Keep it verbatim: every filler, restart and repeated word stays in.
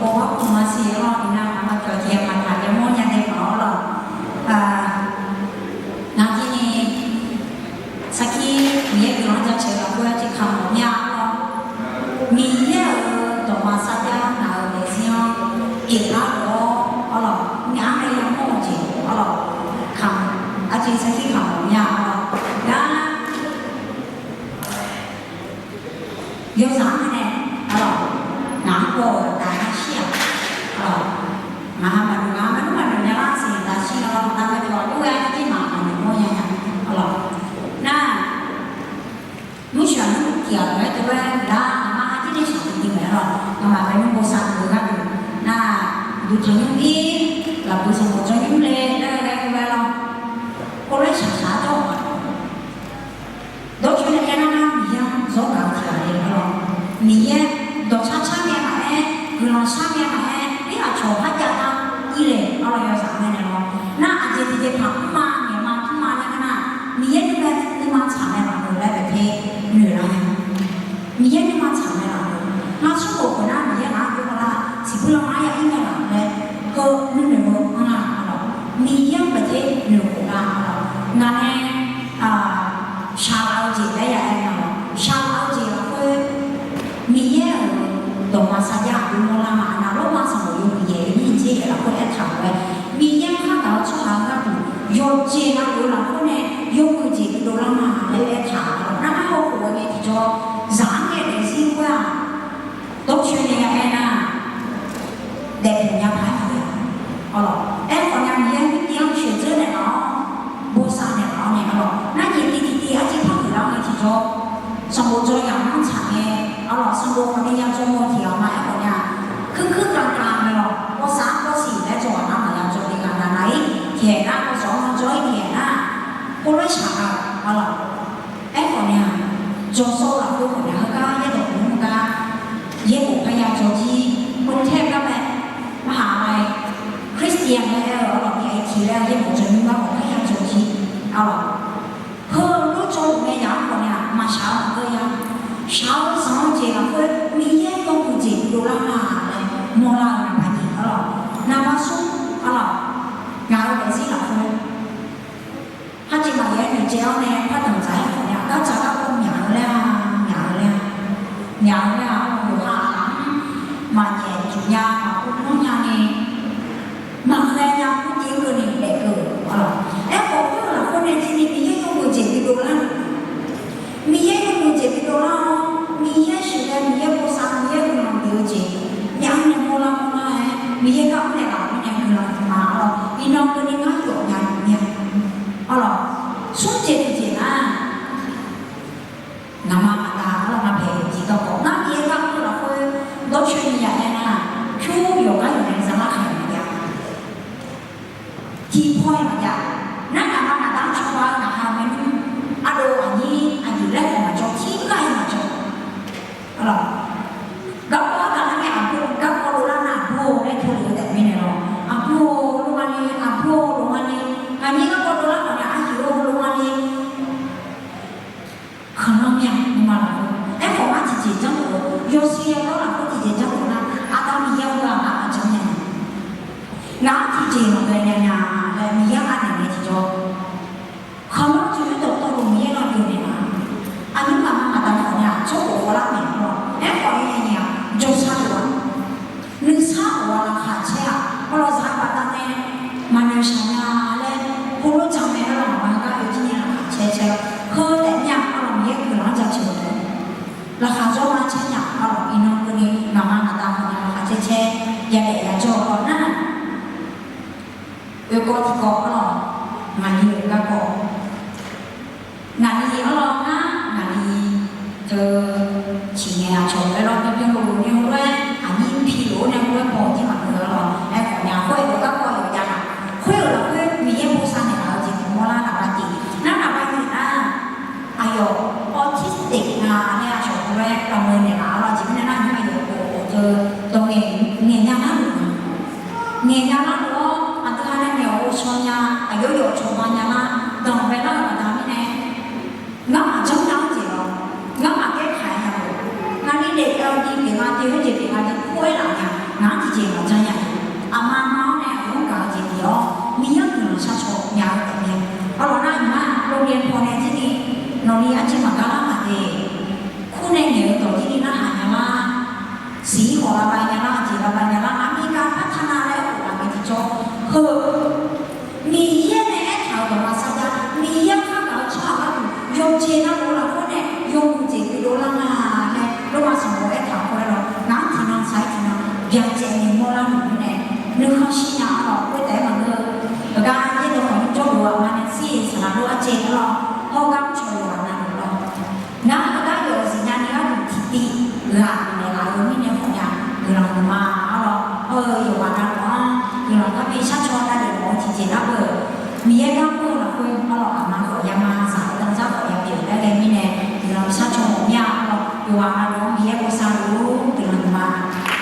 Ghawrmawr kmqma siq-awr iqnan aqma cawq jeq maqtaq yamawr nya dae mawf-awr lawq. Ngar jir ni sarkir Miqyaer guiqlanq jaceuq-eu lafkhoer arciv kamq mawf mya-awr lawq. Miqyaer-euq dawqma sarjax ngaq-euq daefzir-anr pyeuflar-awr-awr lawq, ngaq-anr nae yamawr-eu jeq-awr lawq, kamq arciv sarkir kamq mawf mya-awr lawq. Ngar yawzaq-anr nae, arlawq, ngaq-anr baw-euq aqda-anr shir-aq, arlawq, ngaq-anr maqnoeq, ngaq-anr maqnoeq maqnoeq nya lar siq, aqda shir-awr aqda ghae-awq, ur ghae-a jir maqnoeq mawr nya nya, arlawq. Nar, nymrshuif-aq nymr tiq-aq laer tov-aer lar, ngaqma jir ni shaq tiqtiq mae-awr lawq, ngaqma bae nymr bosav-eu gharduq nar, duq tanqnymr ir, lafbui sanqbof jawrnymr le laer ghae-eu ghae lawq. Kov laer shaq shaq-aer jawr-eu ma. Dawrcoeni nae aernar, Miqyaer-anr zawr gaq-eu tiq ghaq le-awr lawq. Miqyaer dawqcar car ngae maqaer, guiqlanq shar ngae maqaer, ir aqcawq par jav nar ir le-awr lawq, yawzaq-anr nae lawq. Nar aqjeq tiqjeqpaq mrma ngaeqma tmrma laer nar, Miqyaer nuima nuima tsaq mae maqngeur laer bae te noeq lar nya. Miqyaer nuima tsaq mae laf-eu, ngar smrkhof khof nar Miqyaer ngaq-anr guvlar, siqbuir lanma-anr ya ir mae laf laer, heu nuinoeq heu anr nar-awr lawq, Miqyaer-anr bae te noeqkhof lar-awr lawq. Ngaq nae shaqlaf-eu jeq laer ya aer nar-awr, shaqlaf-eu jeq lafkhoer Miqyaer-euq dawqma sarjax aqdui mawrlar ma, aqnav lawrma sanqbof yawhuiq yaeq yawnyir jeq yaeq lafkhoer aertaq-eu-aer, Miqyaer-anr khargaq-awr tsawrhaq-eu gharduq yawqjeq navluf-eu lafkhoer nae yawmuiq jeq bidov lar ma laer aertaq-eu lawq. Nar aerkhawf-eu ngae tiqjawr, zaq-anr nae daefzir khoer-aq, dawrcoeni nae ya aer nar, daefpyawq nya paq-aer maqya-awr lawq. Aerkhawf nya Miqyaer nuitiv-anr sheuqdzeur naeqlaf-awr, bosav naeqlaf-awr nae-awr lawq. Nar nyiq tiv tiqtiv arciv par huiqlar-awr ngae tiqjawr, sanqbof dzaw yamq-anr tsaq ngae-awr lawq, sanqbof khawf ni ya dzaw mawr tiq ghaq ma aerkhawf nya, kuirkuir kavkav mae lawq, kawvsaq-anr kawvsiq laer dzaw ghaq nar maqya dzaw le ghaq navnav-ir tiqhaeq nar, kawvsaq-anr dzaw-ir tiqhaeq nar, kov loer shaq-awr lawq. Aerkhawf nya, dzaw sawr-eu lafkhoer khawf nya heugar yaerdawq mr gar, yaerbof parya dzaw jir, mrtaer gar mae, maqhaq mae, Christian laer aer-eu-awr lawq, P I T laer yaerbof dzaw nymr gar khawf parya dzaw jir-awr lawq. Heu lof dzaw luf ngae yaq-anr khawf nya maqshaq-eu maqgeur ya. Shaq-eu zanq-eu jeq lafkhoer Miqyaer yawmuiq jeq bidov lar ma laer mawrlar-eu naqba nyiq-awr lawq, naqba smr-awr lawq, ngaq-euq daefzir lafkhoer Harjeq maqyaer noeqtsaev-awr nae par danqdzaq-aer khawf nya, gardzaq garkawv myaq-eu laer-a, myaq-eu laer-a, myaq-eu laer-a, yawqha aqlaf-anr maqnyaef juq nya, maqkov mawr nya ni, maqghae nya, khoerjeq-anr keuvni daef keuv-awq. Aerkhawf khoer-eu lafkhoer nae jirni Miqyaer yawmuiq jeq bidov lar-eu, Miqyaer yawmuiq jeq bidov lar-awr, Miqyaer sheuqghae, Miqyaer bosav, Miqyaer guiqlanq bif-eu jeq, myaf-anr nae mawrlar mawrlar-aer, Miqyaer gar mr naeqlaf-awr nae guiqlanq tiq ma-awr lawq, iqnan keuvni ngar yawf nya-eu mir-a. Awr lawq, smr jeq tiqjeq nar, ngaqma maqdav-awr lawq, ngaq paeq tiqdawq khawf ngar Miqyaer gar mr-eu lafkhoer dawrcoeni ya aer nar, pyur yawqgar yawqnae za larkaq-iq maqjav. Tiqpaw-iq maqjav. Nar ngaqma maqdav-anr cawba-eu ngaqha-eu maernmr, ardov aqnyir aqyuif laer khawf maqjawr, tirgar-iq maqjawr. Awr lawq, garkawv-anr taqnar nae aqbur garkawv dovlar nar aqbur-or laer tov-eu taef mirnae lawq. Aqbur-or lor ma le, aqbur-or lor ma le, ngaqnyir garkawv dovlar khawf nae aqyuif-or lor ma le. Khanqlanr mir-a nuima lafkhoer. Aerkhawf ngar tiqjeq janr-eu, yawshuif yawlanr lafkhoer tiqjeq janr-eu nar, Aqda Miqyaer-anr gaq-eu ngar aqjanr nya-a. Ngaq-anr tiqjeq maqghae nya nya laer Miqyaer-anr anaeq nae tiqjawr, khanqlanr tiq yurdawq tawvluf Miqyaer-anr bifnaeq ma. Aqnymr ngaqma maqdav khawf nya-aq, tsawrkhof khawvlar maeq-awr lawq. Aerkhawf ni aqnyaf jawrshar-eu-aq, nuisar-awq-a laqkhaq caer-aq, awr lawq zaq-eu baqdanae maqnoeq shaq nya laer, heulof jamaeq-aer lawq, ngaqma gar oe jir ni laqkhaq caer caer-awr, heu taef mir-a, awr lawq Miqyaer guiqlanq-anr jaceuq-eu laqkhaq jawr ma caer nya-aq, awr lawq iqnan keuvni ngaqma maqdav khawf nya laqkhaq caer caer yadaef yajawr-eu lawq nar, oekawv tiqkawv-awr lawq, ngaqli-euq garkawv, ngaqli-awr lawq ngar, ngaqli teu ciqngaeq aqcawq-aer lawr byanbyan lof ni heulof-aer aqnyir pi lof-aer nae heulof-aer baw-awr jir maqngeur-a lawq. Aerkhawf nya khoer-euq garkawv yawqjaq-aq, khoer-euq lafkhoer Miqyaer bosav naeqlaf-eu jeq mawrlar naqba tiq, nar naqba nyiq nar, aqyawf autistic nga nae aqcawq heulof-aer lavmeu naeqlaf-awr lawq, aqjeq mirnae nar aqnyir aqyawf khof-eu teu dawq ngaeq, ngaeqnya nar luf nga. Ngaeqnya lar luf-awr aqdui ha nae ngaeq-awq ghovshaw nya, aqyawf yawf cawba nya lar, danqbae lar-eu baqda mirnae, ngar maqjanr nya-anr jeq lawq, ngar maqgaer kaq-aer nya-eu, ngar ni Aqyawf ni pyeuf nga te, khoerjeq pyeuf nga te, kur-aer laf nya. Ngaq-anr tiqjeq maqjan nya-iq. Aqma ma-anr nae aqyawf-anr gaq-eu jeq pyeuf-awr, Miqyaer-anr guiqlanq sharcaw nya-eu taef mae. Arlawq nar, aqma lov nae paw nae jir ni, nawqni arjir maqgar lar maq de. Kur nae ngaeq-eu dawq jir ni narhaq nya lar. Siq-ir khawf lavbav nya lar, aqjeq lavbav nya lar, aqmir gar par taq nar laer khof laf ngae tiqjawr. Heu Miqyaer nae aertaq-euq dawq maqsar jar. Miqyaer-anr khargaq-eu tsawrhaq gharduq yawqjeq navluf lafkhoer nae yawmuiq jeq pyeufdov lar nga laer, Lormav sanqbof aertaq-eu khoer-aer lawr, ngaq-anr tiqnan saq-aer tiqnan byacaevni mawrlar luf-anr nae nuikhanr shir nya-awr lawr, khoertaef-aer maqngeur-eu. Heugar yaerdawq khawf nymr jawrluf-eu aqma nae shir-eu saqlaq lof-aer caev-awr lawr, hawgar mrcawq yawqghaq navluf lawr. Ngar heugar yawf-euq zifnya ni gharduq tiqtiv ghaq naeqlaf-eu mirnae khawf nya guiqlanq huiqma-awr lawr, hawr-eu yawqghaq navluf-anr guiqlanq garbi sharcaw davlef mawf-eu tiqjeq lar-eu Miqyaer gar mr-eu lafkhoer-awr lawr, aqma khawf yama zaq-eu danzar khawf yapyeuf laer ghae mirnae guiqlanq sharcaw mawf mir-a-awr lawr, yawqghaq navluf